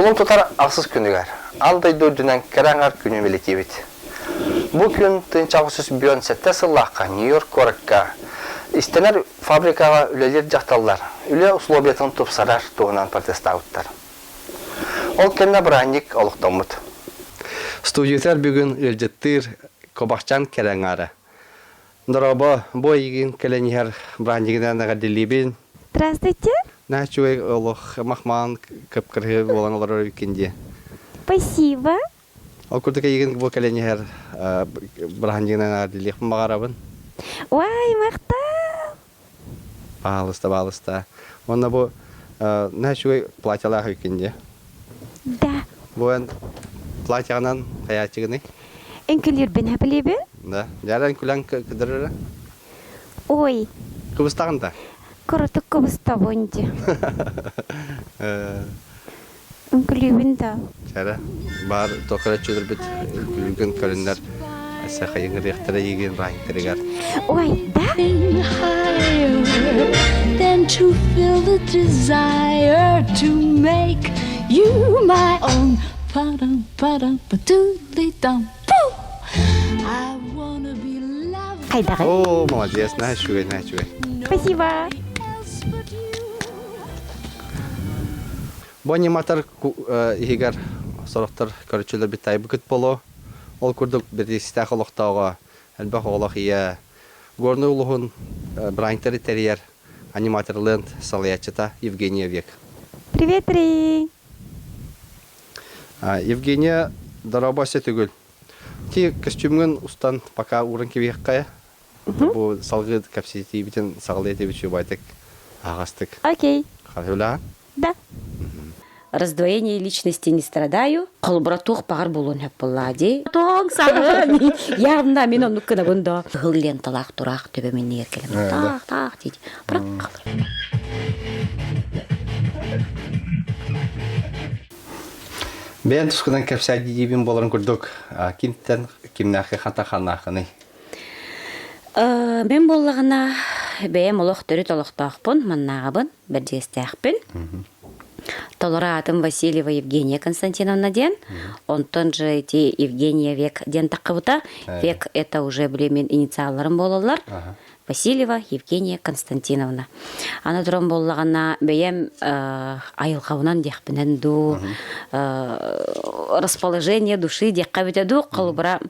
Кулун тутар ахсыс күнүгэр аан дойду үрдүнэн кэрэ аҥар күнү бэлиэтиибит. Бу күн 1907 сыллаахха Нью-Йорк куоракка истэнэр фабрикаҕа үлэлиир дьахталлар үлэ условиятын тупсарар туһунан протестаабыттар. Ол кэннэ бырааһынньык олохтоммут. Студиятыгар бүгүн ыалдьыттыыр Кобахчан кэрэ аҥаара. Дорообо, бу эйигин кэлэн иһэр бырааһынньыгынан эҕэрдэлиибин. Здравствуйте. Наһаа үчүгэй олох махмаан кып-кырыһы буолан олорор эбиккин дии. Спасибо. Ол курдук эйигин бу кэлэн иһэр бырааһынньыгынан эҕэрдэлиэхпин баҕарабын. Ой, махтал! Баалыста, баалыста. Уонна бу наһаа үчүгэй платьялаах эбиккин дии. Да. Бу эн платьяҕынан хайааччыгыный? Үҥкүлүүрбүн сөбүлүүбүн. Да. Дьэ, үҥкүлээн кыдырыра? Ой. Кыбыстаҕын да? Курутук кыбыстабын дии. Үҥкүлүүбүн да. Чэрэ, баар токара чүлүрбүт үҥкүлүүгүн көрүннэр сахайын ырыахтара иигин баайыктарыгар. Ой, да? higher than to feel the desire to make you my own. Ba-dum, ba-dum, ba-doodly-dum, boo! I wanna be loved. Хайдаҕый? О, молодец, наһаа үчүгэй, наһаа үчүгэй. Спасибо. Else but you. Бу аниматор иһигэр сорохтор көрүччүлэр таайбыкыт боло. Ол курдук биристээх олохтооҕо элбэх оҕолоох ийэ Горнай улуһун бырааһынньыктары тэрийэр аниматорлыын салайааччыта Евгения Век. Привет, Рей! Евгения, дорообо түгүл. Ти костюмҥун устан пока ууран кэбиһиэххэ. Бу салгыы кэпсэтиибитин саҕалыы этибит үчүгэйдик аһаҕастык. Окей. Хатылаан. Да. Раздвоение личности не страдаю. Холобура туох баҕар буолуон сөп буоллаа дии. Тоҥ саҕын. Явно мин оннук гынабын да. Кыһыл ленталаах тураах төбөм иннигэр кэлэн таах таах диэти. Бырах хаалар. Бэйэн тускунан кэпсээ диибин буоларын курдук кимтэн кимнээххэ хата ханаахыный? Мен буоллаҕына бэйэм олох төрүт олохтоохпун, маннааҕабын. бэрдьигэстээхпин. Толору аатым Васильева Евгения Константиновна диэн. Онтон же эти Евгения Век диэн таххыбыта. Век это уже биле инициалларым буолаллар. Васильева Евгения Константиновна. Аны туран буоллаҕына бэйэм айылҕабынан диэхпинэн дуу, расположение души диэххэ эбитэ дуу, холобура,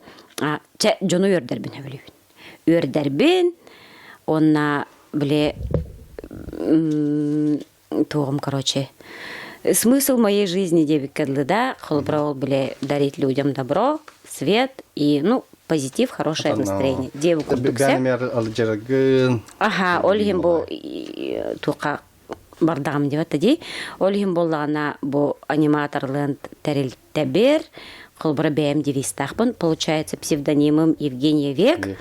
чэ, дьону үөрдэрбин сөбүлүүбүн. Үөрдэрбин уонна били туоҕум короче смысл моей жизни диэбиккэ дылы да холобура ол били дарить людям добро свет и ну позитив хорошее настроение диэбит курдук алдьаргын аха ол иһин бу туохха бардаҕым диэбэт дии ол иһин буоллаҕына бу аниматорлыын тэрилтэбэр холобура бэйэм девизтаахпын получается псевдонимым Евгения Век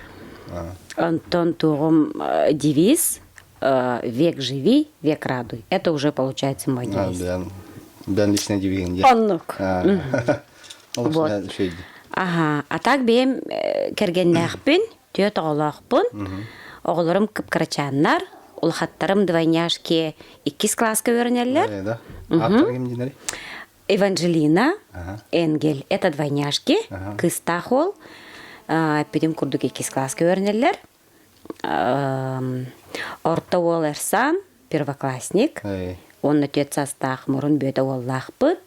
онтон туоҕум девиз век живи век радуй это уже получается мой девиз бэйэм личный девизиҥ оннук вот ага а так бэйэм кэргэннээхпин Түөрт оҕолоохпун. Оҕолорум кып-кырачааннар. Улахаттарым двойняшки иккис класска үөрэнэллэр. Эванжелина, Энгель – это двойняшки, кыыстаах уол. Эппитим курдук иккис класска үөрэнэллэр. Орто уол Эрсан, первоклассник. Уонна түөрт саастаах мурун бүөтэ уоллаахпыт.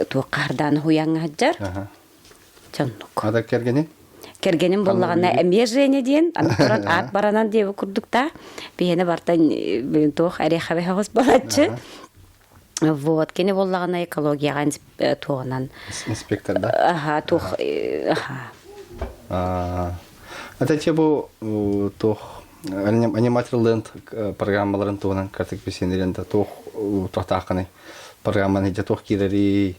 Туохха хардааны уһуйааҥҥа сылдьар. Чоннук. Ада кэргэнин? Кэргэним буоллаҕына эмиэ Женя диэн, аны туран аат баранан диэбит курдук да, биһиэнэ бартан билин туох эриэхэбэ соҕус буолааччы. Вот, кини буоллаҕына экологияҕа туоҕунан. Инспектор да? Аха, туох, аха. Ата че бу туох аниматорлыын программаларын туһунан картик бисенерен да туох туохтааххыный программаны дьэ туох киирэрий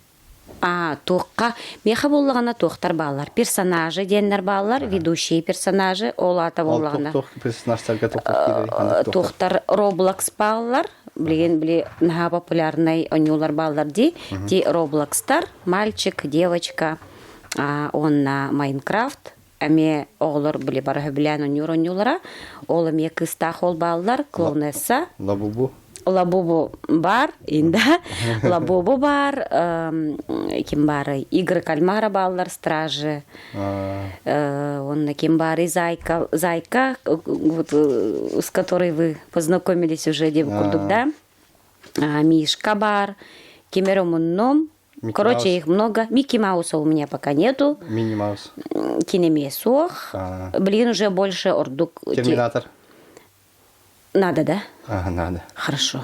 А, туохха миэхэ буоллаҕына туохтар бааллар персонажи диэннэр бааллар ведущие персонажи ол аата буоллаҕына туох персонажтарга туох туохтар Roblox бааллар билигин били наһаа популярнай оонньуулар бааллар дии ти Роблокстар мальчик девочка уонна Майнкрафт эмиэ оҕолор били бары сөбүлээн оонньуур оонньуулара ол эмиэ кыыстаах ол бааллар клоунесса Лабубу. Лабубу бар, инда. Лабубу бар, ким бары? Игры кальмара баллар, стражи. Он ким бары Зайка, Зайка, вот, с которой вы познакомились уже, деп курдук, да? Мишка бар, Кимер Омунном. Короче, их много. Микки Мауса у меня пока нету. Мини Маус. Кинеме суох. Блин, уже больше ордук. Терминатор. Надо, да? Ага, надо. Хорошо.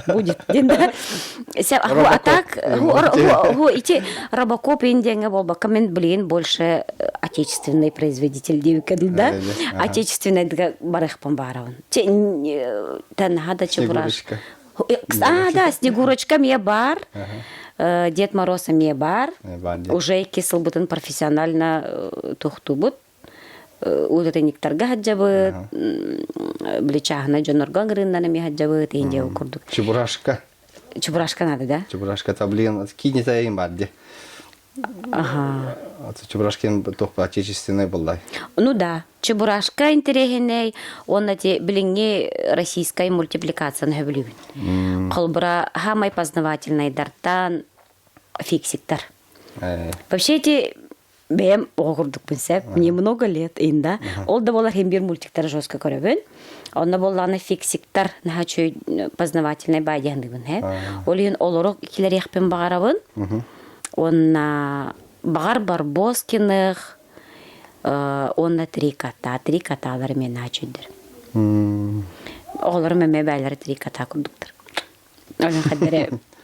Будет. А так, ити Робокоп индеңе болбакка мен блин больше отечественный производитель диэбиккэ да? Отечественный барыхпын баарабын. Танаха да чебураш. А, да, Снегурочка мне бар. Дед Мороз мне бар. Уже икки сылбытын профессионально тухтубут. Утренниктарга хаджабыт, били чааһына дьоннорго ыҥырыыннан эмиэ хаджабыт, иин дьэ курдук. Чебурашка. Чебурашка надо, да? Чебурашка-то, блин, кинете им бар де. Ага. Чебурашкин туох отечественный был Ну да, Чебурашка интэриэһинэй уонна ити билиҥҥи российскай мультипликацияны сөбүлүүбүн. Холбура самай познавательнайдартан фиксиктар. Вообще эти бэйэм оҕо курдукпун сөп мне много лет инда ол да буолар иһин биир мультиктары жестко көрөбүн онно буоллаҕына фиксиктар наһаа үчүгэй познавательнай баайдыһандыыбын һэ ол иһин олору килэриэхпин баҕарабын уонна баҕар Барбоскиных уонна три кота три коталар эмиэ наһаа үчүгдэр оҕолорум эмиэ бээлэрэ три кота курдуктар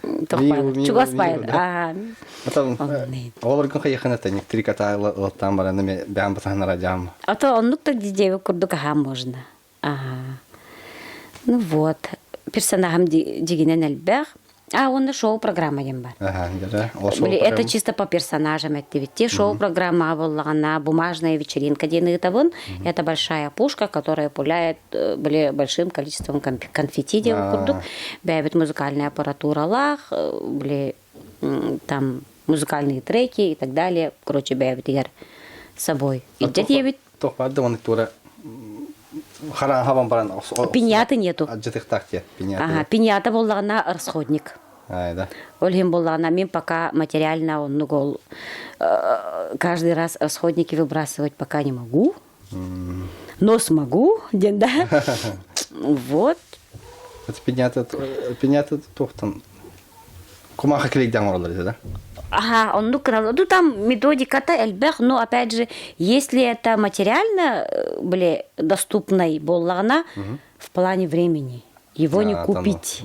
Чугас байар. Оҕолоргун хайыхын этэ три кота ылаттаан баран эме бээн батаһынара дьаам. А то оннук да дедеви курдук аһаан можно. Ага. Ну вот. Персонажым дигинен элбэх. А, онно шоу-программа диэн бар. Это чисто по персонажам эттибит. Те шоу-программа буоллаҕына бумажная вечеринка диэн ыытабын. Это большая пушка, которая пуляет были большим количеством конфетти диэн курдук. Бэйэбит музыкальная аппаратуралаах, были там музыкальные треки и так далее. Короче, бэйэбитигэр собой. Илдьэ диэбит. Туох баар да тура харан хабан баран Пиньяты нету. Адьытыктаах те пиньята. Ага, пиньята буоллаҕына расходник. Да. Ол иһин буоллаҕына мин пока материально оннук ол каждый раз расходники выбрасывать пока не могу. Но смогу, диэн да. Вот. Пиньята пиньята туохтан кумаха клейден оҥороллор да? Ага, оннук ну там методиката элбэх, но опять же, если это материально были доступной буоллаҕына в плане времени его не купить.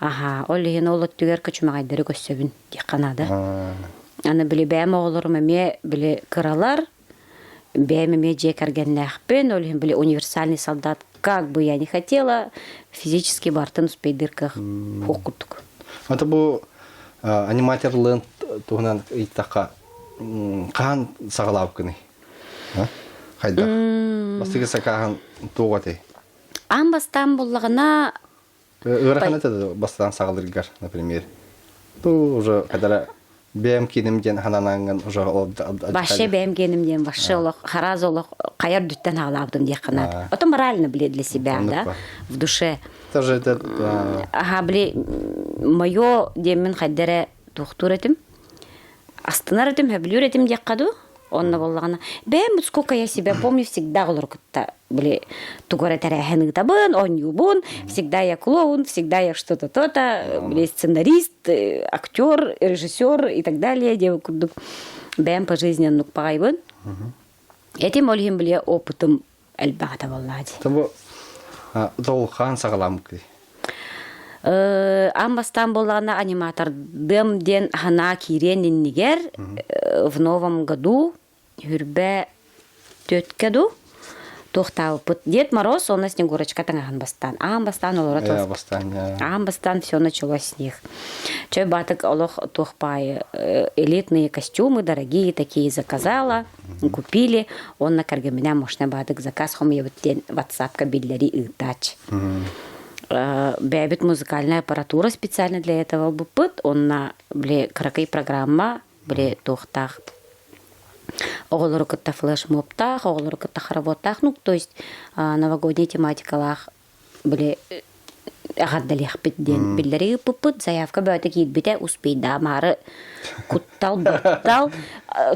Ага, ол иһин ол өттүгэр көчүмэҕэйдэри көссөбүн диэххэ наада. Аны били бэйэм оҕолорум эмиэ били кыралар, бэйэм эмиэ дьиэ кэргэннээхпин, ол иһин били универсальный солдат как бы я не хотела, физически бартын успейдыр кыах суох курдук. Это бу аниматорлыын туһунан ыйыттахха хаһан саҕалаабыккыный? Хайдах? Бастакы сакааһын туох этэй? Аан бастаан буллаҕына Ыарахан этэ бастаан саҕалыыргар, например. Ту уже когда бэйэм кииним диэн хананааҥҥын уже Вообще бэйэм кииним диэн вообще олох хараас олох хайар дүттэн хаалаабытым диэххэ наада. Потом морально, блин, для себя, да, в душе. Тоже это Ага, били мое диэммин хайдара туохтуур этим. Астынар этим, хөбүлүүр этим диэххэ дуу. Онно буоллаҕына бэйэм сколько я себя помню всегда олор кытта били тугу эрэ тэрээһин ыытабын, оонньуубун, всегда я клоун, всегда я что-то то-то, били сценарист, актер, режиссер и так далее диэбит курдук бэйэм по жизни оннук баҕайбын. Этим ол иһин били опытым элбэх этэ буоллаа дии. Тобу долхан саҕаламмыккый? Аан бастаан буоллаҕына аниматордыам диэн санаа киириэн иннигэр в новом году хүрбэ түөткэ дуу туохтаабыппыт Дед Мороз уонна Снегурочка таҥаһын бастаан аан бастаан олоро аан бастаан все началось с них чой баатык олох туох баайы элитные костюмы дорогие такие заказала купили уонна кэргэмминээн мощный баатык заказ хомуйабыт диэн ватсапка биллэрии ыытаач бэйэбит музыкальная аппаратура специально для этого ылбыппыт уонна били кыракый программа били туохтаах оҕолору кытта флешмобтаах оҕолору кытта хороводтаах ну то есть новогодний тематикалаах били. Эҕэрдэлиэхпит диэн биллэрии ыыппыппыт. Заявка бөөтө киирбитэ, успейдаамаары куттал баттал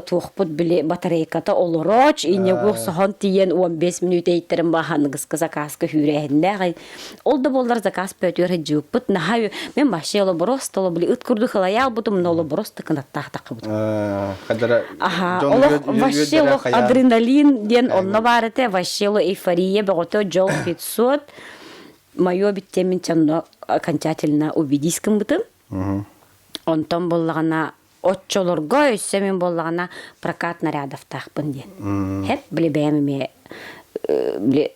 туохпут били батарейката олороч инньэ соһон тиийэн 15 мүнүүтэ иттэрин баһаныгыска заказка хүүрээһиннээх ол да буоллар заказ бөөтүгэр сылдьыбыппыт наһаа мен вообще олоборос толо били ыт курдук халайаалбытым но олоборос да кынаттаах таххыбытым аха олох вообще олох адреналин диэн онно баар этэ вообще эйфория бөҕөтө дьол 500 мое биттэмин чанно окончательно убедись гыммытым Онтон буоллаҕына оччолорго өссө мин буоллаҕына прокат нарядовтаахпын диэн. Хэп били бэйэм эмиэ били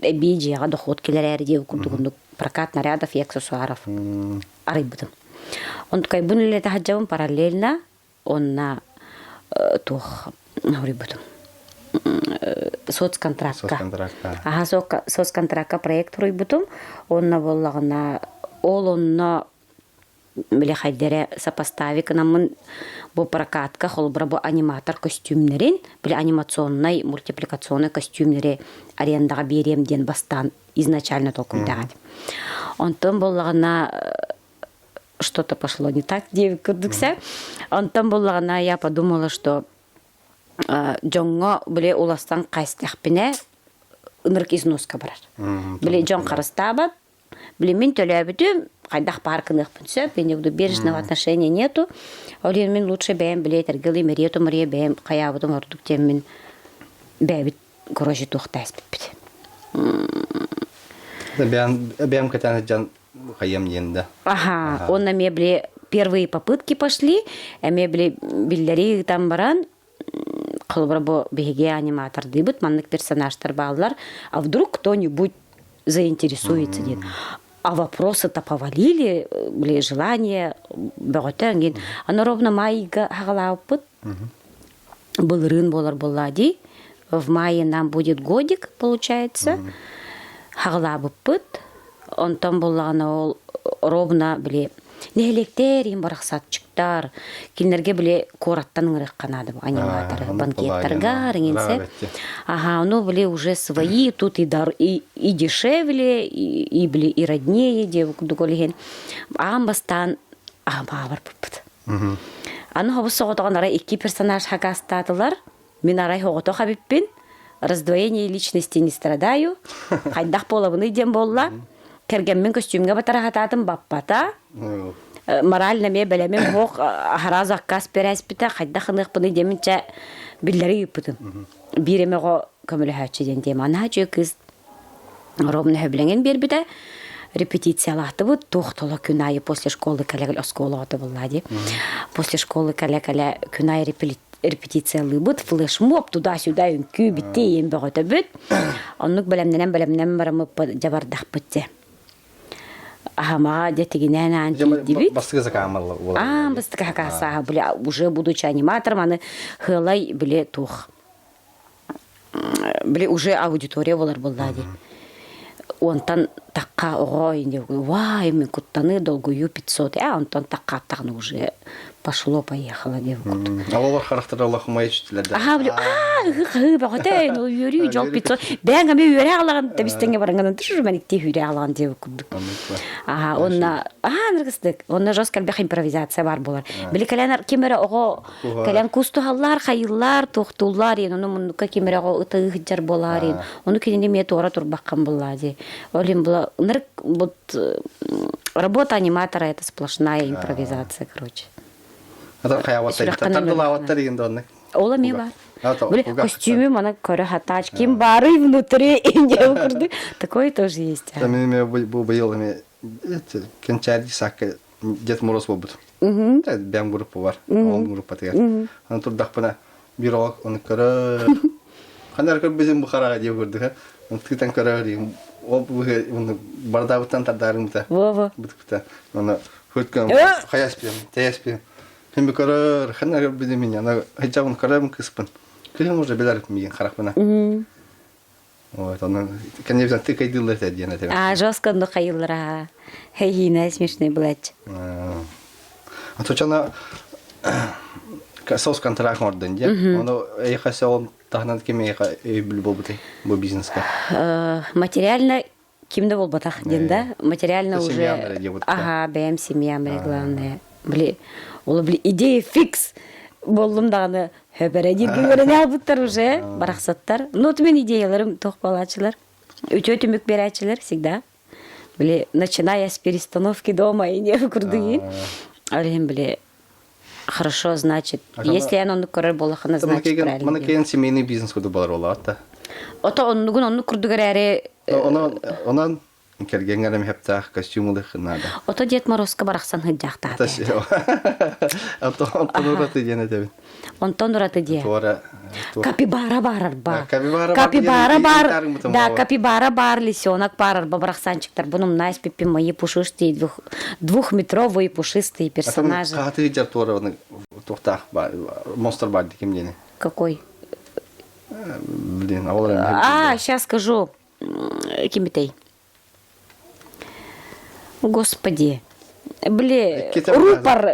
эбии дьиэҕэ дохуот киллэрээри диэн курдук оннук прокат нарядов и аксессуаров арыйбытым. Онтукайбын үлэлэтэ сылдьабын параллельно онно туох суруйбутум соцконтракка. Аха соцконтракка проект суруйбутум. Онно буоллаҕына ол онно били хайдэрэ сопостави гынаммын бу прокатка холобура бу аниматор көстүүмнэрин били анимационнай мультипликационнай көстүүмнэри арендаҕа биэриэм диэн бастаан изначально толкуйдаан. Онтон буоллаҕына что-то пошло не так диэбит курдукса. Онтон буоллаҕына я подумала, что дьоҥҥо били уластан хайстахпинэ ынырык износка барар. Били дьон харыстаабат, били мин төлөөбүтүм, хайдах баар гыныахпын сөп, мин бережного отношения нету. Ол иһин мин лучше бэйэм били этэргилий Мария Мария бэйэм хайаабытым ордук диэммин бэйэбит короче туохтаа испиппит. Бэйэм бэйэм кэтээн сылдьан хайыам диэн да. Аха, он эмиэ били первые попытки пошли, эмиэ били биллэрии ыытан баран, холобура бу биһиги аниматордыыбыт, маннык персонажтар бааллар, а вдруг кто-нибудь заинтересуется диэн. А вопросы-то повалили, били желание бөҕөтө эҥин. Аны ровно майга хаҕалаабыппыт. Былырыын буолар буолла дии. В мае нам будет годик, получается. Хаҕалаабыппыт. Онтон буллаҕына ол ровно били нэһилиэктэр иһин барахсатчыктар кинилэргэ били куораттан ыҥырыахха наада аниматоры банкеттарга риҥинсе ага ну били уже свои тут и дар и, и дешевле и, и били и роднее диэбит курдук ол иһин аан бастаан аһамаҕа барбыппыт аны хобус соҕотоҕун арай икки персонаж хакаастаатылар Мин арай оҕотох эбиппин, раздвоение личности не страдаю, хайдах буолабыный диэн буолла. Кэргэммин көстүүмҥэ батараһатаатым баппата. Морально эмиэ бэлэмим суох, аһара заказ бэрээспитэ, хайдах ыныахпыный диэмин чэ биллэри ыыппытым. Биир эмэ оҕо көмөлөһөөччү диэн диэм. Анаа үчүгэй кыыс ровно сөбүлэҥин биэрбитэ. Репетициялаатыбыт, туох тола күн аайы после школы кэлэ оскуола оҕото буолла дии. После школы кэлэ-кэлэ күн аайы репетициялыыбыт, флешмоб туда-сюда үҥкүү битти иин бөҕөтөбүт. Оннук бэлэмнэнэн бэлэмнэн бараммыппыт дьабардахпыт дьэ. Аһамаҕа дьэ тигинээн аан тиийдибит. Бастыгы закаамалла Аан бастыгы хакаасааһа били уже будучи аниматором аны хыалай били туох били уже аудитория болар буоллаа дии. Онтон тахха оҕо вай мен куттаны долгую 500 а онтон таххааттаҕына уже пошло поехало диэбит курдук. Алалар харахтара Аллах умайы түстүлэр да. Аха били аа ыһыы бөҕөтө үөрүү дьол 500 бэйэҥ эмиэ үөрэ аҕалаҕын тэбистэҥҥэ бараҥҥынан түшүрмэниктии үүрэ аҕалаҕын диэбит курдук. Аха онно аха ныргыстык онно жестко элбэх импровизация бар буолар. Били кэлэн ким эрэ оҕо Кэлэн кустуһаллар, хайыллар, туохтууллар иэн, ону муннукка ким эрэ ытыы сылдьар буолаар иэн. Ону кинини эмиэ туора турбаххын буллаа дии. Ол иһин була ынырык вот работа аниматора это сплошная импровизация, короче. Ата хайаваттар, тардылааваттар иген да оннук. Ол эмиэ бар. Били костюмы мана көрө хатаач, ким бары внутри курдук. Такое тоже есть. Мен бу быйыл эме кэнчээри сакка Дед Мороз буолбут. Бэм группа бар. Ол группатыгар. Аны турдахпына бир оҕо ону көрөр. Ханар көрбүтүм бу хараҕа диye көрдүк. Тыытан көрөр диye. Ол бу бардаабыттан тардарым бута. Во-во. Бутукта. Оны хөткөн хаяспием, таяспием. Хим көрөр, ханар көрбүтүм мин. Ана хыджабын көрөм кыспын. Кыһым уже билер миин харахпына. Вот, ону конечно, ты кайдыллар этэ диэн этэ. А, жестко онно хайыллара. Хейина смешной булач. А то чана соус контракт орден дьэ. Ону эйхэ ол таһынан ким эйхэ өйбүл буолбутай бу бизнеска? Материально ким да буолбатах диэн да. Материально уже... Ага, бэйэм семьям эрэ главное. Били, ол били идея фикс боллум даҕаны хөбөрө дииргэ үөрэнэ албыттар уже барахсаттар. Ну, вот мин идеяларым туох буолааччылар. Үтүө түмүк биэрээччилэр всегда. Били, начиная с перестановки дома и не курдугин. Ол иһин били хорошо, значит, если эн оннук көрөр буоллаххына, значит, правильно. Маны кэлэн семейный бизнес курдук болар буолаат Ото оннугун оннук курдук эрээри Онон онон кэргэҥҥэр эмиһэптаах костюм ылыаххын наада. Ото Дед Морозко барахсан сылдьаахтаата. Онтон ураты диэн этэбин. Онтон ураты диэ. Туора Капибара баарарба. Капибара Капибара бар. Да, капибара бар, лисенок баарарба барахсанчиктар. Буну Настя Пипи мои пушистые двухметровые пушистые персонажи. Хааты жар туора туохтаах монстр бар ким диэни. Какой? Блин, а А, сейчас скажу. Кимитей. Господи. Бли, рупор.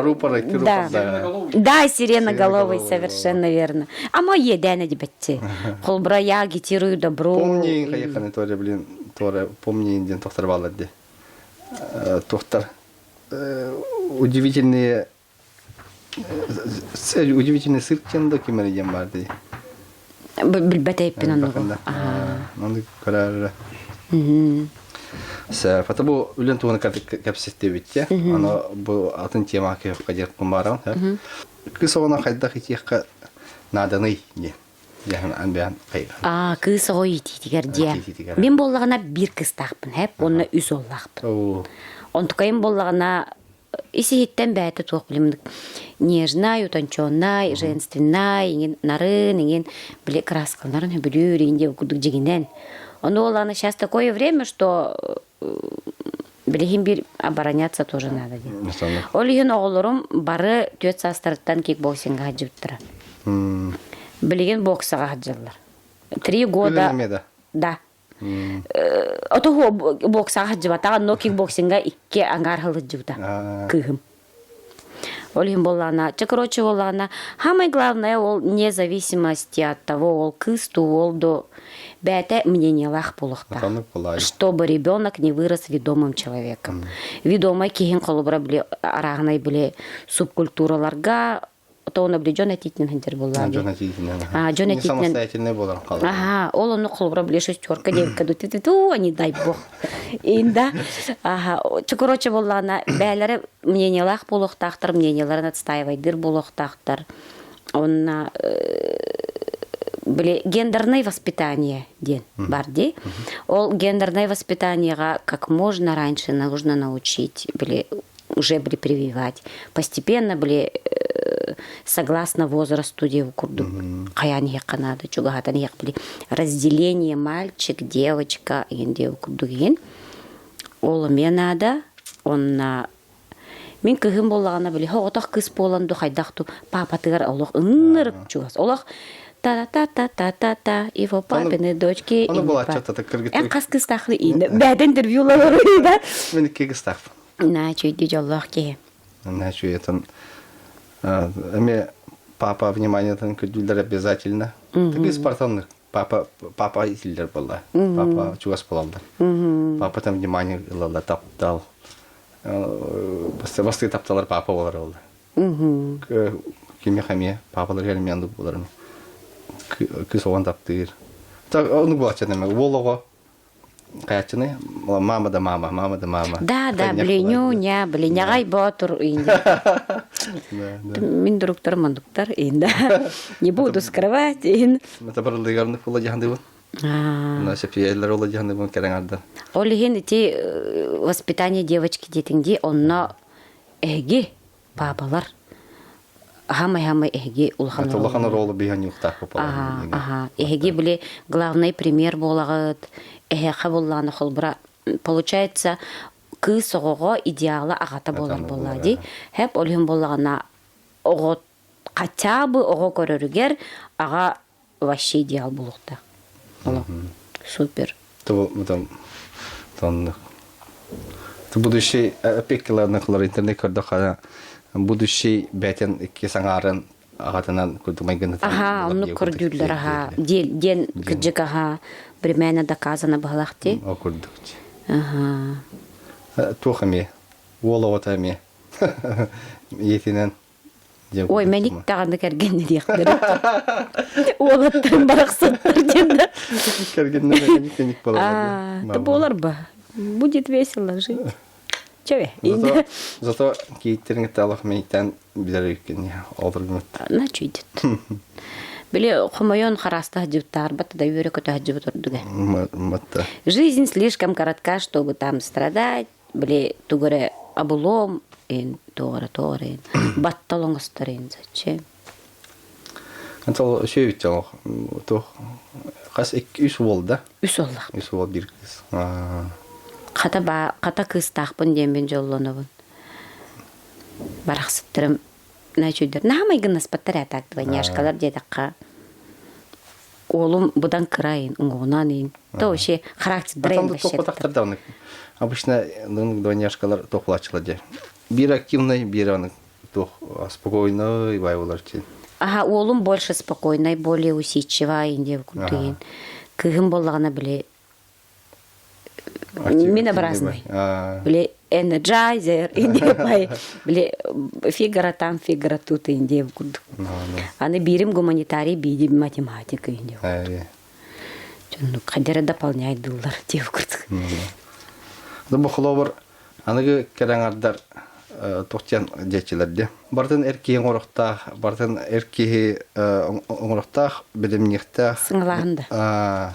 Рупор, да. Да, сиреноголовый, совершенно верно. А мое Дэна дебетти. Холбра я агитирую добро. Помни, хайаханы торе, блин, торе, помни, ден тохтар баллади. Тохтар. Удивительные удивительный сыр кенда кимери диэн баар дии. Билбэт эйппин оннугу. Ону көрөр. Фата бу үлэн туһунан кэпсэттибит Аны бу атын темаға киһиэххэ диэхпин бааран. Кыыс оҕону хайдах итиэххэ нааданый диэн. Аа, кыыс оҕо иитиитигэр диэ. Мин буоллаҕына биир кыстаахпын, хэп, уонна үс уоллаахпын. Онтукайым буоллаҕына ис-иһиттэн бэйэтэ туох билим нежнай, утонченнай, женственнай, иҥин нарын, иҥин били краскаларын сөбүлүүр, иҥин диэн курдук дьигинэн. Ону уоллаана сейчас такое время, что билигин бир обороняться тоже надо диэн. Ол иһин оҕолорум бары түөрт саастарыттан кикбоксиҥҥа сылдьыбыттара. Билигин боксаҕа сылдьаллар. 3 года. Да. Ото боксаҕа сылдьыбатаҕа, но кикбоксинга икки аҥаар сылдьыбыта кыыһым. Ол иһин буоллаҕына, чэ, короче, буоллаҕына, самое главное ол независимости от того, ол кыыс дуу, уол дуу, бэйэтэ мнениелаах буолуохтаах. Чтобы ребенок не вырос ведомым человеком. Ведомай киһин холобура били арааһынай били субкультураларга тоҕуна били дьон этиитинэн сылдьар буоллаҕа Дьон этиитинэн. Дьон этиитинэн. Самостоятельный буолар хаалар. Аха, ол ону холобура били шестерка девка ду ту не дай бог. Инда, аха, короче буоллаҕына бээлэрэ мнениелаах буолуохтаахтар, мнениеларын отстаивайдыр буолуохтаахтар. Онна били гендерное воспитание диэн бар дии. Ол гендерное воспитаниеға как можно раньше нужно научить, били уже были прививать. Постепенно были согласно возрасту диэн курдук хайаан иһиэххэ наада чугаһатан иһиэх били разделение мальчик девочка иһин диэн курдук иһин ол эмиэ наада онна мин кыһым буоллаҕына били оҕотох кыыс буолан ду хайдах ту паапатыгар олох ыннырык чугас олох та та та та та та его папины дочки Ону буолааччы эн хас кыыстаахны иинэ бээтэ интервьюлар да Мин икки кыстаахпын. Наа үчүгэй дьоллоох киһи. Наа үчүгэй эми папа вниманиетын көрдүүллэр обязательно. Такие спартанных папа папа итиллер буолла. Папа чугас буолаллар. Папа там внимание ылалла таптал. Бастыы тапталар папа болар олла. Кими хамия папалар келмиянды болар. Кыс оҕон таптыыр. Ону буолаччы неме уол Хайаччыны мама да мама, мама да мама. Да, да, блинюня, блиняҕай боотур Мин дуруктар мандуктар инда. Не буду скрывать ин. Мэтабарлыгарны фула жаһандыбын. На сепиэллер ола жаһандыбын кэрэҥардан. Ол иһин ити воспитание девочки диэтиҥ онно эһиги папалар хамай-хамай эһиги улахан улахан оруолу биһан юхтаах Ага, эһиги били главный пример буолаҕыт, эһэхэ буллааны холбура получается кыыс оҕоҕо идеала аҕата буолар буоллаа дии. Хэп ол иһин буоллаҕына оҕо хотя бы оҕо көрөрүгэр аҕа вообще идеал буолуохтаах. Олох супер. Там будущий опекаларны интернет көрдөх будущий бэтен икки саҥаарын. аҕатынан курдук майгыннатан Аха, оннук көрдүүллэр аха. Диэн кырдьык аха временно доказано быһалах дии. Ол курдук. Аха. Туох эмиэ? Уол оҕото эмиэ. Ийэтинэн Ой, мэник даҕаны кэргэнни диэхтэрэ. Уолаттарым барахсаттар диэн да. Кэргэннэр мэник мэник буолар. Да буолар ба. Будет весело жить. Чөбе. Зато, зато кийиттерин кытта алах мэниктэн билэр үккин олоргунут. На чүйдит. Били хомойон хараста сылдьыбыттаарбат да үөрэ көтө сылдьыбыт ордуга. Матта. Жизнь слишком коротка, чтобы там страдать, били тугу эрэ обулуом ин туох эрэ туох эрэ баттал оҥостор ин зачем Антол үсүөбүт туох хас үс уол да үс уоллаах үс уол биир кыыс хата ба хата кыыстаахпын диэммин дьоллонобун барахсыттарым наачуйдар наһаа майгыннаспаттар ээ так двойняшкалар диэтэххэ уолум быдан кыра ин уҥуоҕунан ин то вообще характердара ин вообще обычно двойняшкалар тохулааччылар дьэ биир активный биир аны туох спокойный бай болар чин аха уолум больше спокойный более усидчивый ин диэбит курдук кыыһым буоллаҕына били Минобразный. Били энерджайзер индиэпай били фигура там фигура тут индиэп курдук. Аны биирим гуманитарий биирим математика индиэп курдук. Дьоннук хадера дополняй дыллар диэп курдук. Бу холобур аныгы кэрэҥардар туохтиан диэччилэр Бартын эр киһи оҥорохтоох, бартын эр киһи оҥорохтоох, билимниэхтээх. Сыҥалааһын да.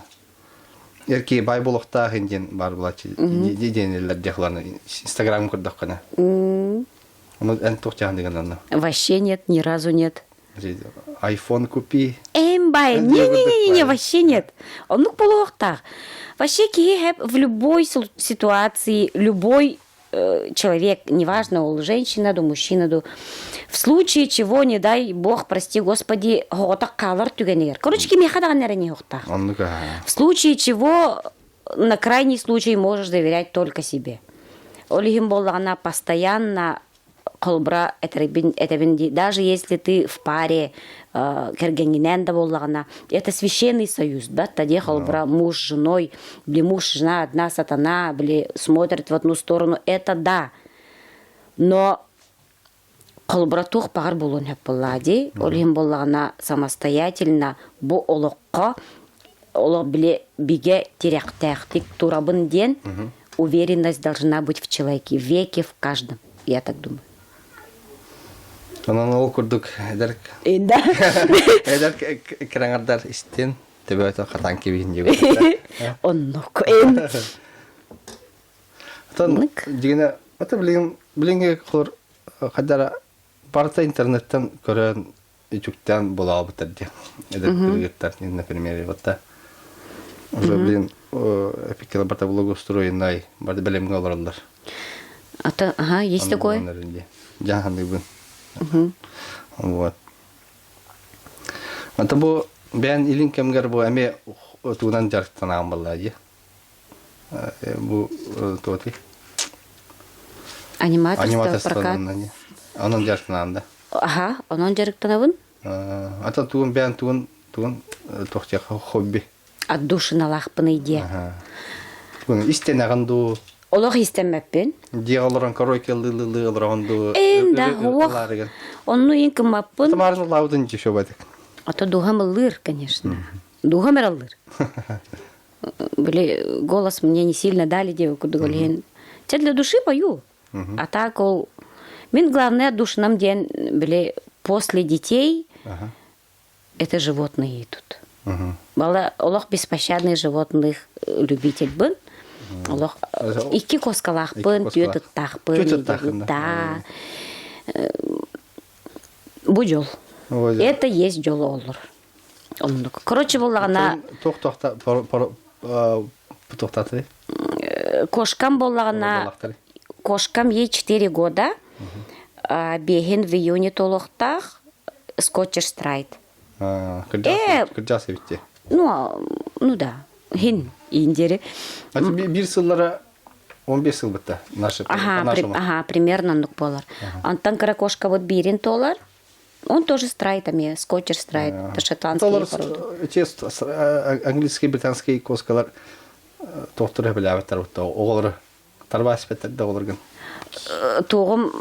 Эрки бай болохтаах диэн баар булааччы диэниллэр дьахланы Инстаграм көрдөххүнэ. Ону эн туох дьаһан анна? Вообще нет, ни разу нет. Айфон купи. Эм бай, не-не-не-не, вообще нет. Оннук буолуохтаах. Вообще киһи в любой ситуации, любой человек, неважно, ол женщина ду, мужчина ду, в случае чего, не дай бог, прости господи, оҕотох хаалар түгэнигэр. Короче, кимиэхэ даҕаны эрэ ниһуохтаах. В случае чего, на крайний случай можешь доверять только себе. Ол иһин буоллаҕына постоянно холбура этэрбин этэбин дии даже если ты в паре кэргэҥҥинээн да буоллаҕына это священный союз да тадиэ холбура муж с женой били муж жена одна сатана били смотрит в одну сторону это да но холбура туох баҕар буолуон сөп буоллаҕа дии ол иһин буоллаҕына самостоятельно бу олоххо олох били бигэ тирэхтээхтик турабын диэн уверенность должна быть в человеке веке в каждом я так думаю Онон ол курдук эдэр Да. эдэр кыраҥардар истин төбөтө хатан кибиһин диэбит. Оннук. Эн. Отон дигине ата билигин билиҥҥи холор хадара барыта интернеттен көрөн үтүктэн булаабыттар диэн эдэр кыргыттар например вот уже блин эпиккела барта благоустроенный барды бэлэмҥэ олороллор А ага, есть такое? Дьаһаныыбын. Вот. Ата бу бэйэн илин кэмгэр бу эмиэ тугунан дьарыктанаан баллаа дии. Бу туоти. Аниматорство прокат. Онон дьарыктанаан да. Аха, онон дьарыктанабын. Ата тугун бэйэн тугун тугун туохтиах хобби. Отдушиналаахпын идиэ. Истэнэҕин дуу? Олох истэммэппин. Дьиэҕэ олорон караоке ылыы-ылыы олороҕун дуу? Эн да уох. Онну иин кыммаппын. Тамарын ыллаабытын дьи шобатык. Ото дууһам ыллыыр, конечно. Дууһам эрэ ыллыыр. Били голос мне не сильно дали диэбит курдук олиһин. Чэ для души пою. А так ол мин главное душнам диэн били после детей это животные идут. Бала олох беспощадный животных любитель бын. Олох икки коскалаахпын, түөрт ыттаахпын. Да. Бу дьол. Это есть дьол олор. Оннук. Короче, буоллаҕына... Туох туохтаатый? Кошкам буоллаҕына... Кошкам ей 4 года. Биэһин в июне толуохтаах. Скотчер Страйт. Кырдьаас эбит Ну, ну да. Хин индери. Бир сыллара 15 сыл бытта. Наши, ага, ага, примерно оннук буолар. Онтон кыра кошка вот биирин туолар. Он тоже страйт эмиэ, скотчер страйт, шотландские породы. Английский, британский коскалар туохтары билээбэттэр оҕолору тарбаас испэттэр да оҕолоргун. Туоҕум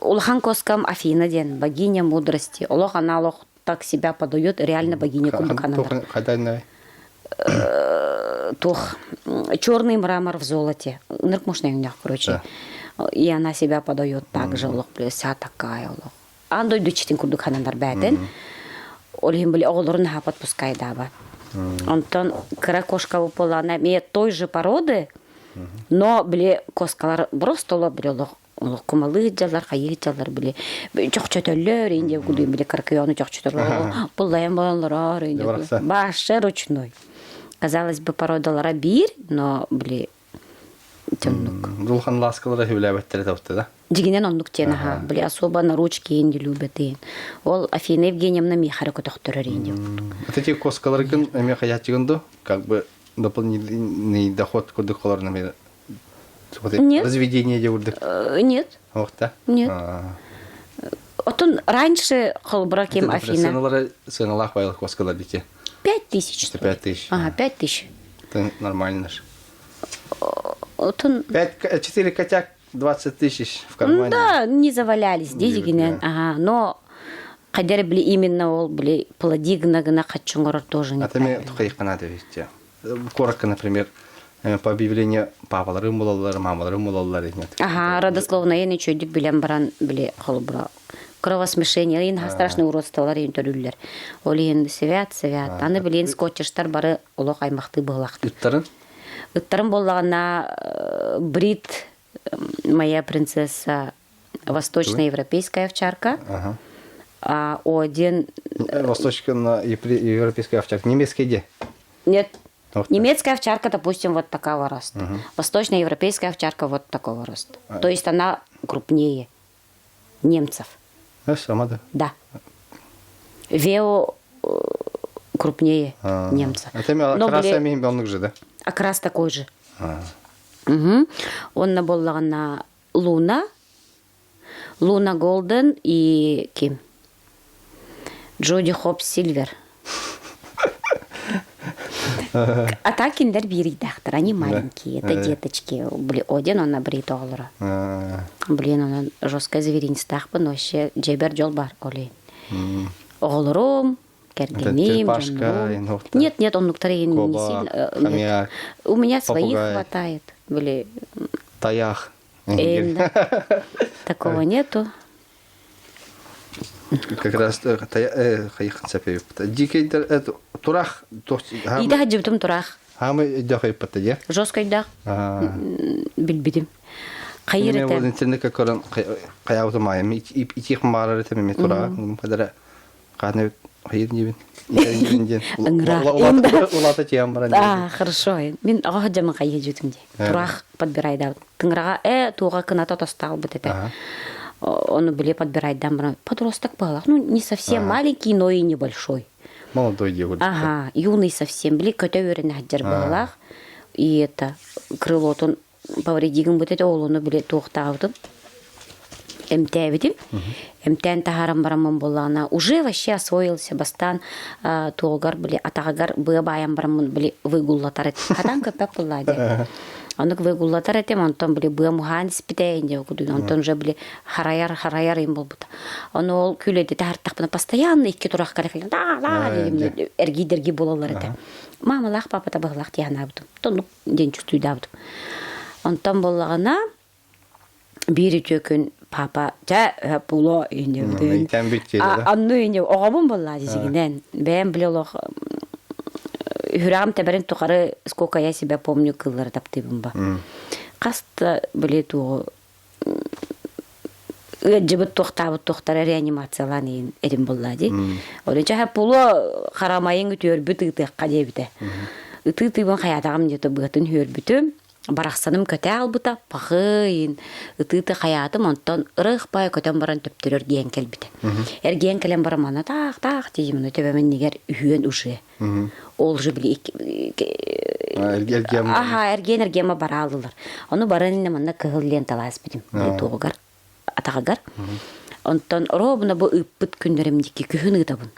улахан коскам Афина диэн богиня мудрости. Олох она олох так себя подает, реально богиня курдук Хайдан туох черный мрамор в золоте. Ынырк можно короче. И она себя подает так же, олох вся такая олох. Аан дойду иччитин курдук хананар бээтин. Ол иһин били оҕолорун аһа подпускайдаабат. Онтон кыра кошка буоллаҕына эмиэ той же породы, но били коскалар просто олох били олох олох кумалыы дьаллар, хайыы дьаллар били чохчөтөллөр инде кудуйун били кыркыйону чохчөтөллөр буллайан бололлорор инде башы ручной. Казалось бы, породалара биир, но били Оннук. Улахан ласкалара хүлээбэттэрэ табытта да? Дьигинэн оннук диэн аха. Били особо на ручки не любят иин. Ол Афина Евгеньевна миэхэ эрэ көтөхтөрөр иин диэн. Вот эти коскаларгын эмиэ хаяччыгын ду? Как бы дополнительный доход курдук холорна Нет. Разведение де курдук. Нет. Охта? Нет. Отон раньше холбура кем Афина. Сыналары сыналаах байыл коскалар дите. 5000. 5000. Ага, 5000. Это нормально же. Отон... 5, 4 котяк 20 тысяч в кармане. Да, не завалялись, дизигинен. Ага, но Кадер били именно ол били плоди гына хаччуңорор тоже не А там тухайкана ведь. Коротко, например, по объявлению папаларым булаллар, мамаларым булаллар нет. Ага, родословно ен үчөйдүк билен баран били холбура кровосмешение, ин страшный уродстволар ин төрүллер. Ол иһин свят, свят. Аны билин скотчештар бары олох аймахты быһылахтар. Ыттарын? Ыттарым боллаҕына Брит, моя принцесса, восточноевропейская овчарка. Ага. А один... Восточноевропейская овчарка. Немецкая где? Нет. Немецкая овчарка, допустим, вот такого роста. Угу. Восточноевропейская овчарка вот такого роста. А. То есть она крупнее немцев. А, сама, да? Да. Вео крупнее а, немца. Это окрас были... же, да? Окрас такой же. А. Угу. Он на Луна, Луна Голден и ким? Джоди Хопс Сильвер. А так киндер биирийдахтар, они маленькие, это деточки. Бли, один он брит оҕолоро. Блин, он жесткое зверинстахпын, вообще жебер жол бар олейн. Оҕолорум, кэргэним, дьоннорум. Нет, нет, оннуктары не сильно. У меня своих хватает. Были. Таях. Такого нету. Как раз Дикий турах. Ида жибтим турах. Хамы дохайппата дьэ? Жесткайдаах. Билбитим. Хайыр этэ. Мен интернетке көрөн хайаабытым аайым итиэх маарар этим эми тураҕа. Хадара хааны хайыр диибин. Улаата тиэм баран. А, хорошо. Мин аҕа дьамын хайы жутум ди. Тураах подбирайда. Тыҥыраҕа э туоҕа кыната тостаалбыт этэ. Ону били подбирайдан баран подросток была. Ну, не совсем маленький, но и небольшой. Молодой девушка. Ага, юный совсем. Били көтө үөрэнэ сылдьар быһыылаах. И это крылотун повредигин бут этэ олуну били туохтаабытым эмтээбитим. Эмтээн таһааран бараммын буоллаҕына уже вообще освоился бастаан туогар били атаҕыгар быа баайан бараммын били выгуллатар этим. Хатан көппөк буоллаа дии. Оннук выгуллатар этим, онтон били быа муһаан испитэ онтон уже били харайар харайар им буолбута. Ону ол күлэди таһартахпына постоянно икки турах кэлэ да да эргий-дэргий буолаллар этэ. Мамалаах папата быһылаах дии санаабытым. Тоннук диэн чувствуйдаабытым. Онтон буоллаҕына биир үтүө күн папа дьэ було иннибитин анну инни оҕобун буоллаа дизигинэн бэйэм били олох үһүрэҕим тэбэрин тухары сколько я себя помню кыллары таптыыбын ба хаста били туоҕу ыалдьыбыт туохтаабыт туохтара реанимациялаан иһин эрим буллаа дии. Ол чаһа пуло харамайын үтүөрбүт ыытыахха диэбитэ. Ытыы тыыбын хайаатаҕым диэтэ быатын үөрбүтүм. Барахсаным көтө албыта, пахыйын ытыыты хайаатым, онтон ырых бай көтөн баран төптөрөр эргийэн кэлбитэ. Эргийэн кэлэн баран манна таах таах тиийим, төбөмүн нигер үһүөн уже. Ол же били Аха, эргиэн эргиэма бараалылар. Ону баран инне манна кыһыл ленталаас битим. Туоҕугар, атаҕыгар. Онтон ровно бу ыыппыт күннэрим диэки күһүн ыытабын.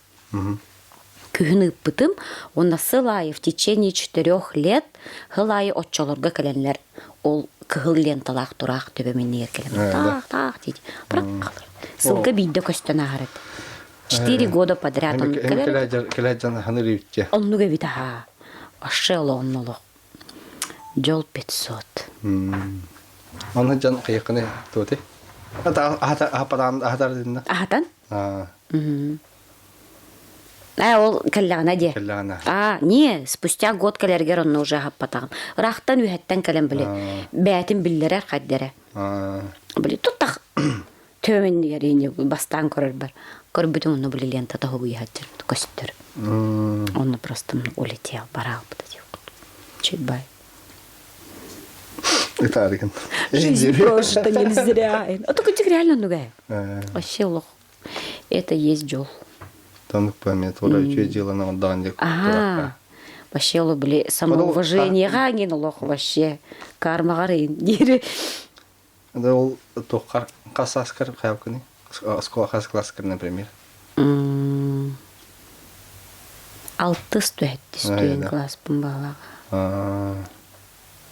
Күһүн ыыппытым уонна сыл аайы в течение четырех лет сыл аайы оччолорго кэлэннэр ол кыһыл ленталаах тураах төбөм иннигэр кэлэн таах таах диэти бырах сылга биирдэ көстөн ааһар этэ. Четыре года подряд оннук кэлэр. Кэлэ ханыр ибитче. Оннук эбит аһаа. Вообще олоҕун олох. Дьол 500. Оны дьон кыйыккыны туоти. Ата аһатар динна. Аһатан? Аа, ол кэллэҕинэ диэ. Кэллэҕинэ. Аа, не, спустя год кэлэргэр онно уже аһаппатаҕым. Ыраахтан үһэттэн кэлэн били бээтин биллэрэр хайдэрэ. Били туттах төмөннүгэр ини бастаан көрөрбөр көрбүтүм онно били лента тоһугуйаһаччар көстөр. Онно просто улетел бараалбыта диэбит. Чуть бай. Ытаарыгын. Жизнь прожита не зря. А то реально нугай. Вообще олох. Это есть дьол. Танук память, ола үчүгэй дьыаланы оҥордоҕун диye Аа, вообще ол били самоуважениеға ген олох вообще кармаҕар дири. Да ол туоххар хас сааскар хайалкыны? Оскуола хас класскар, например? Алтыс түһэттис түһэн класспын баалаҕа.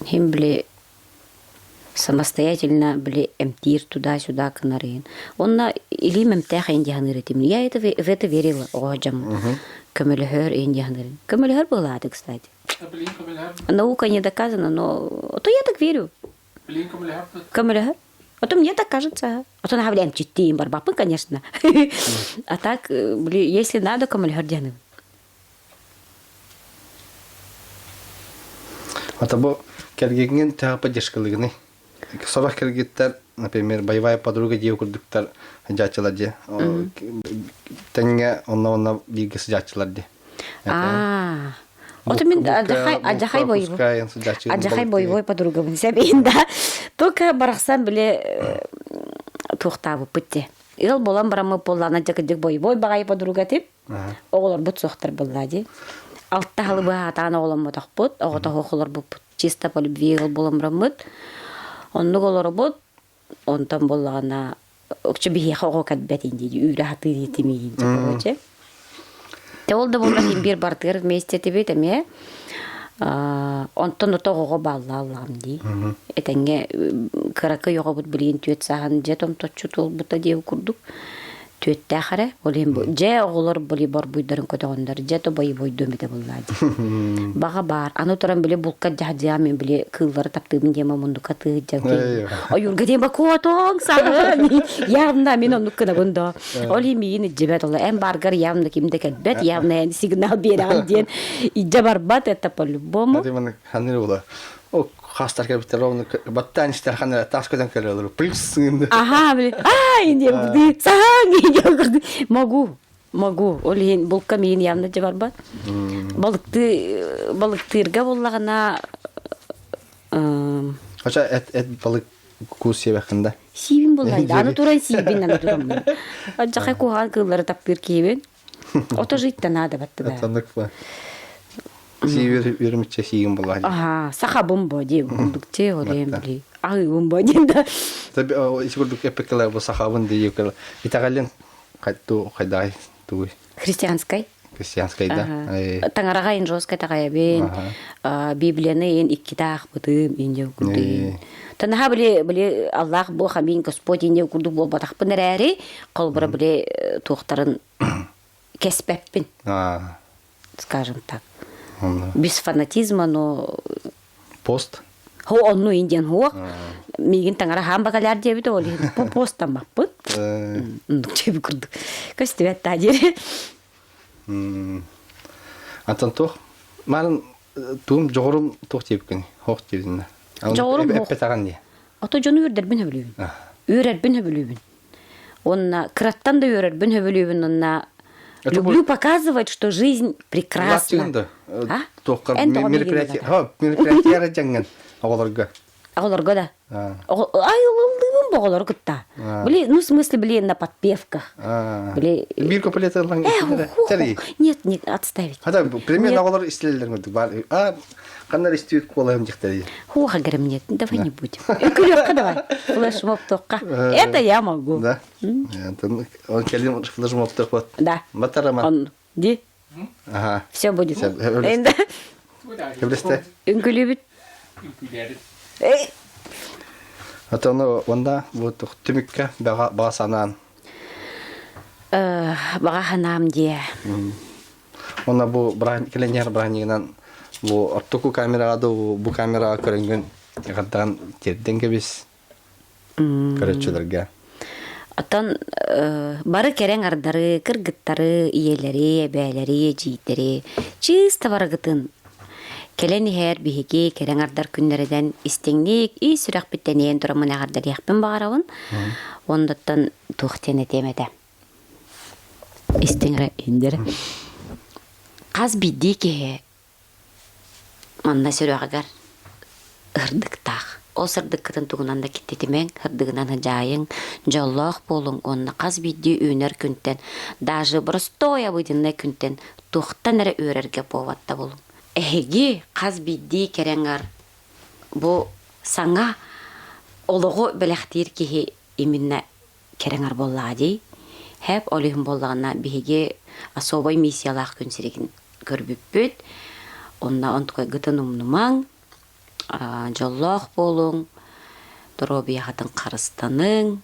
Хим били самостоятельно били эмтиир туда-сюда гынарыйын. Онно илиим эмтээх иин дьаһаныыр этим. Я это в это верила оҕо дьаммын. Көмөлөһөр иин дьаһаныырын. Көмөлөһөр буолааты, кстати. Наука не доказана, но то я так верю. Көмөлөһөр. А то мне так кажется. А то наһаа эмчиттиим барбаппын, конечно. А так, если надо, көмөлөһөр диэным. Ата бу кэргиҥҥин төһө поддержкалыгыный? Сорох кэргиттэр, например, боевая подруга диэ курдуктар сылдьааччылар дии. Тэҥҥэ онно-онно бииргэ сылдьааччылар дии. Аа. Ото мин адьахай адьахай боевой адьахай боевой подругабын сэбиин да. Только барахсан биле туохтаабыппыт те. Ыал болан бараммыт буоллаана дьакыдьык боевой баҕайы подруга тип. Оҕолорбут суохтар буолла дии. Алта халы быһаатаан оҕоломмотохпут, оҕотоһуох олорбуппут. Чисто по любви ыал буоламмыт. Оннук олоробут. Онтон буоллаҕына өкчө биһиэхэ оҕо кэлбэт дии үүрэ сатыыр этимиин короче. Те ол да буоллар иһин биир бартыгар вместе этибит эмиэ. Онтон ото оҕоҕо бааллааллаҕым дии. Этэҥҥэ кыракый оҕобут билигин түөт сааһын дьэ томточчу туолбута диэбит курдук. Түөттээх эрэ. Ол иһин бу дьэ оҕолор били борбуйдарын көтөҕөннөр дьэ то бойобуойдуом этэ буоллаа дии. Баҕа баар. Аны туран били булка дьаһдьаам мен били кыыллары таптыыбын диэм муннука тыыдьа ойуурга диэн бакуотуҥ саҕын явно мин оннук гынабын доо. Ол иһин миигин илдьибэт ол эн бааргар явно ким да кэлбэт явно эн сигнал биэрэҕин диэн илдьэ барбат это по-любому. Ханыр була. О хастар кэлбиттэр ровно баттаан истэр ханна тас көтөн кэлэлэр плюс Аха, били, ай, диэн курдук, саһаң диэн курдук. Могу, могу. Ол иһин булка миин явно дьэ барбат. Балыкты балыктыырга буллаҕына Хоча эт эт балык куус сиэбэххин да? Сиибин буллай да. Аны туран сиибин, аны туран. Адьахай куһаҕан кыыллары таптыыр киһибин. Ото жить-то надо баттыга. Атаннык ба. Сиибир үөрүмүччэ сиигин буллаһа. Аха, сахабын бо дии курдук те олем били. Аһыыбын бо диэн да. Таби ити курдук эппеккелер бу сахабын дии итэҕэлин хайту хайдай тугуй. Христианскай. Христианскай да. Таҥараҕа ин жестко таҕайабын. Библияны ин иккитэ аахпытым ин дьэ курдук. Танаха били били Аллах Бог аминь Господь ин дьэ курдук буолбатахпын эрээри холбура били туохтарын кэспэппин. Скажем так. Без фанатизма, но Пост? Хо онну индиан хуох. Миигин таҥара хаан бакаляр диэбит ол иһин бу посттаммаппын. Оннук чэби курдук. Көстүбэт таа диэри. Антон туох марын туум дьоҕурум туох диэбиккин хоох диэбитиннэ. Дьоҕурум хоох. Эппэтэҕин дии. Ото дьону үөрдэрбин сөбүлүүбүн. Үөрэрбин сөбүлүүбүн. Уонна кыраттан да үөрэрбин сөбүлүүбүн уонна люблю показывать, что жизнь прекрасна. А? Мероприятие, мероприятие дьаҥҥын оҕолорго. Оҕолорго да. Ай ылыллыыбын. оҕолору кытта. Били, ну, в смысле, блин, на подпевках. Били... Биир куплеты ыллаң Нет, нет, отставить. Хата, примерно оҕолор истилеллер курдук бар. А, ханна истибит куолаһым дьихтери. Хуха, говорим, нет, давай не будем. Күлүөххэ давай. Флешмоб тоққа. Это я могу. Да. Он кэлин флешмоб тоқпот. Да. Батарама. Он, ди. Ага. Все будет. Эбилесте. Үҥкүлүүбүт. Үҥкүүлээбит. Отону онда бу түмүккэ баҕа санаан. Баҕа санаам диэ. Онна бу кэлэнньэр браанньыгынан бу ортоку камераҕа да бу камераҕа көрөнгүн эҕэрдэҕин тиэрдэн кэбис. Көрөччүлэргэ. Оттон бары кэрэҥ ардары, кыргыттары, ийэлэри, эбээлэри, эдьиийдэри чыыста барыгытын кэлэн иһэр биһиги кэрэҥ ардар күннэринэн истиҥник ис сүрэхпиттэн иэйэн тураммын эҕэрдэлиэхпин баҕарабын. Оннуттан туох диэн этиэм этэ. Истиҥ эрэ индер. Хас биирдии киһи Манна сүрэҕигэр ырдыктаах. Ол сырдыккытын тугунан да киттитимэҥ, ырдыгынан сыдьаайыҥ, дьоллоох буолуҥ уонна хас биирдии үүнэр күнтэн, даже боростуой обыденнай күнтэн туохтан эрэ үөрэргэ поводта булуҥ. Эһиги хас биирдии кэрэҥэр бу саҥа олоҕу бэлэхтиир киһи именно кэрэҥэр буоллаҕа дии. Хэп ол иһин буоллаҕына биһиги особай миссиялаах күн сиригин көрбүппүт. Онно онтукайгытын умнумаҥ, дьоллоох буолуҥ, доруобуйаҕытын харыстаныҥ.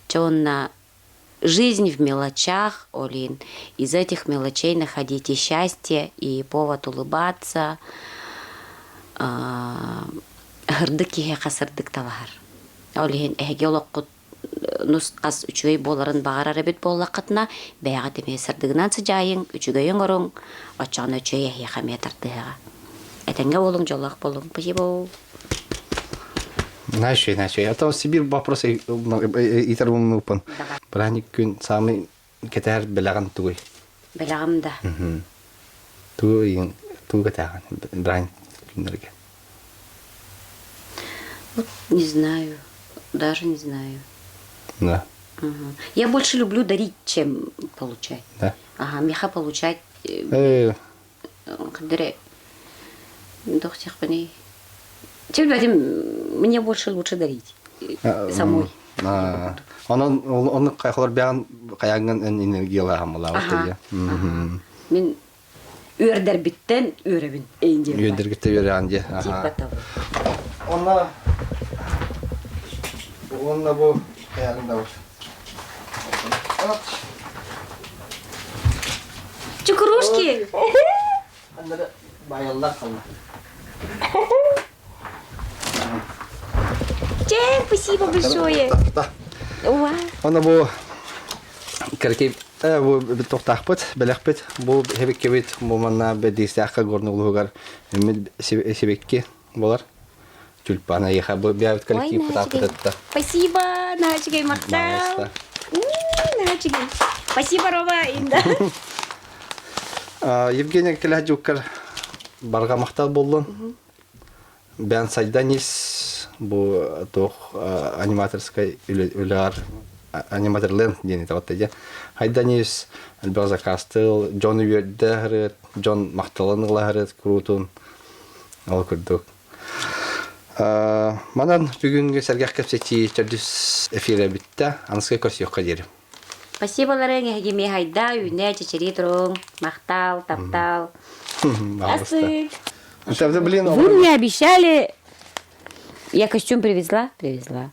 Чэ уонна жизнь в мелочах, ол иһин из этих мелочей находите счастье и повод улыбаться. Сырдык киһиэхэ сырдык талаһар. Ол иһин эһиги олоххут нус-хас үчүгэй буоларын баҕарар эбит буоллаххытына, бэйэҕит эмиэ сырдыгынан сыдьаайыҥ, үчүгэйи оҥоруҥ, оччоҕуна үчүгэй эһиэхэ эмиэ тардыһыаҕа. Этэҥҥэ буолуҥ, дьоллоох буолуҥ. Спасибо. Наша, наша. А то Сибирь вопрос итер умнупан. Праздник күн самый кэтэһэр бэлэҕин тугуй? Бэлэҕим да. Тугу ыйын тугу кэтэһэҕин бырааһынньык күннэргэ? Вот не знаю, даже не знаю. Да. Угу. Я больше люблю дарить, чем получать. Да. Ага, меха получать. Э. Мне больше лучше дарить самой. Онон оннук хайхолор бэҕэн хайаҥҥын энергиялаахаммалаабыт Мин үөрдэрбиттэн үөрэбин эйин Үөрдэргиттэн үөрэҕин дии. Типа того. Онно уонна бу хайаҕын да бар. Чукрушки! Аннары байаллар қалла. Чэ, спасибо большое. Оны бу кэркей бу тохтаахпыт, бэлэхпит, бу хэбиккебит, бу манна бэдиистээххэ горный улууһугар сибикки болар. Тюльпан айыха бу бэйэбит коллектив пытааппытытта. Спасибо, Наачигай махтал. Наачигай. Спасибо, Рома, инда. Евгения Кэлэһдьуккар барҕа махтал буоллун. Бэйэн сайдан ис бу туох аниматорскай үлэҕэр аниматорленд диэн итаҕатта дьэ. Хайдан ис элбэх заказтыл, дьон үөрдэ аһарыат, дьон махталын ыла аһарыат куруутун. Ол курдук. Манан бүгүҥҥү сэргэх кэпсэтии төрдүс эфирэ бүттэ. Аныска көрсүөххэ диэри. Спасибо, Ларен, эһиги хайда, үүнэ, чэчирии туруҥ, махтал, таптал. Пожалуйста. Блин, Вы мне обещали, я костюм привезла? Привезла.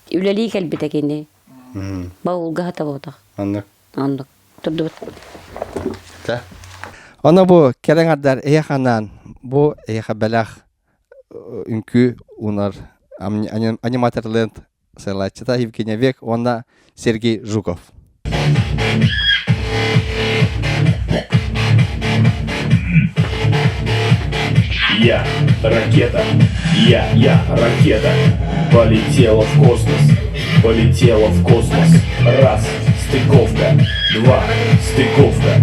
Үлэлии кэлбитэ кини. Баулга хатаботах. Оннук. Оннук. Турдубут. Оно бу кэлэн ардар эйэханаан бу эйэхэ бэлэх үҥкүү унар аниматорленд сайлааччыта Евгения Век уонна Сергей Жуков. Я ракета, я, я ракета, полетела в космос, полетела в космос. Раз, стыковка, два, стыковка,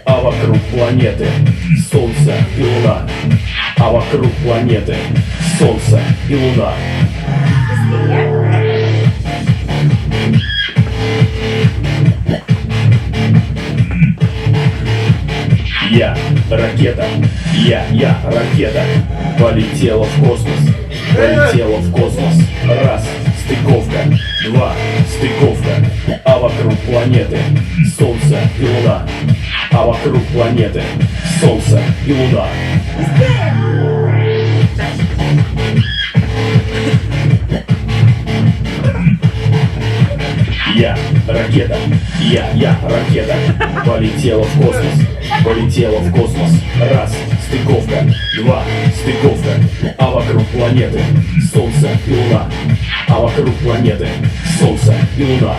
а вокруг планеты Солнце и Луна, а вокруг планеты Солнце и Луна. Быстрее. Я ракета, я, я ракета, полетела в космос, полетела в космос. Раз, стыковка, два, стыковка, а вокруг планеты Солнце и Луна, а вокруг планеты Солнце и Луна. Я ракета, я, я ракета, полетела в космос, полетела в космос. Раз, стыковка, два, стыковка, а вокруг планеты Солнце и Луна, а вокруг планеты Солнце и Луна.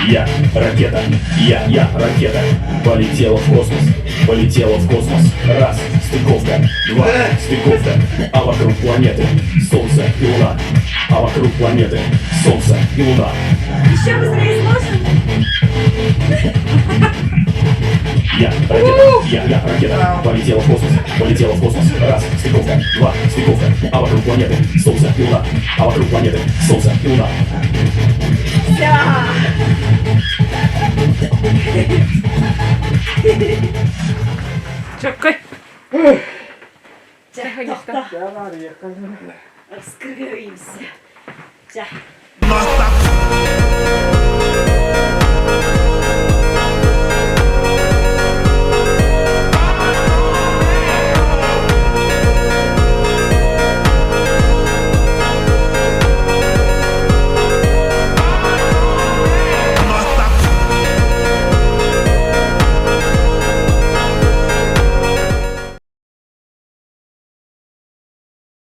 Я ракета, я, я ракета, полетела в космос, полетела в космос. Раз, стыковка, два, стыковка, а вокруг планеты Солнце и Луна, а вокруг планеты Солнце и Луна. Еще быстрее сможем? Я ракета, я, я ракета, полетела в космос, полетела в космос. Раз, стыковка, два, стыковка, а вокруг планеты Солнце и Луна, а вокруг планеты Солнце и Луна. Чөккөй. Раскрыемся.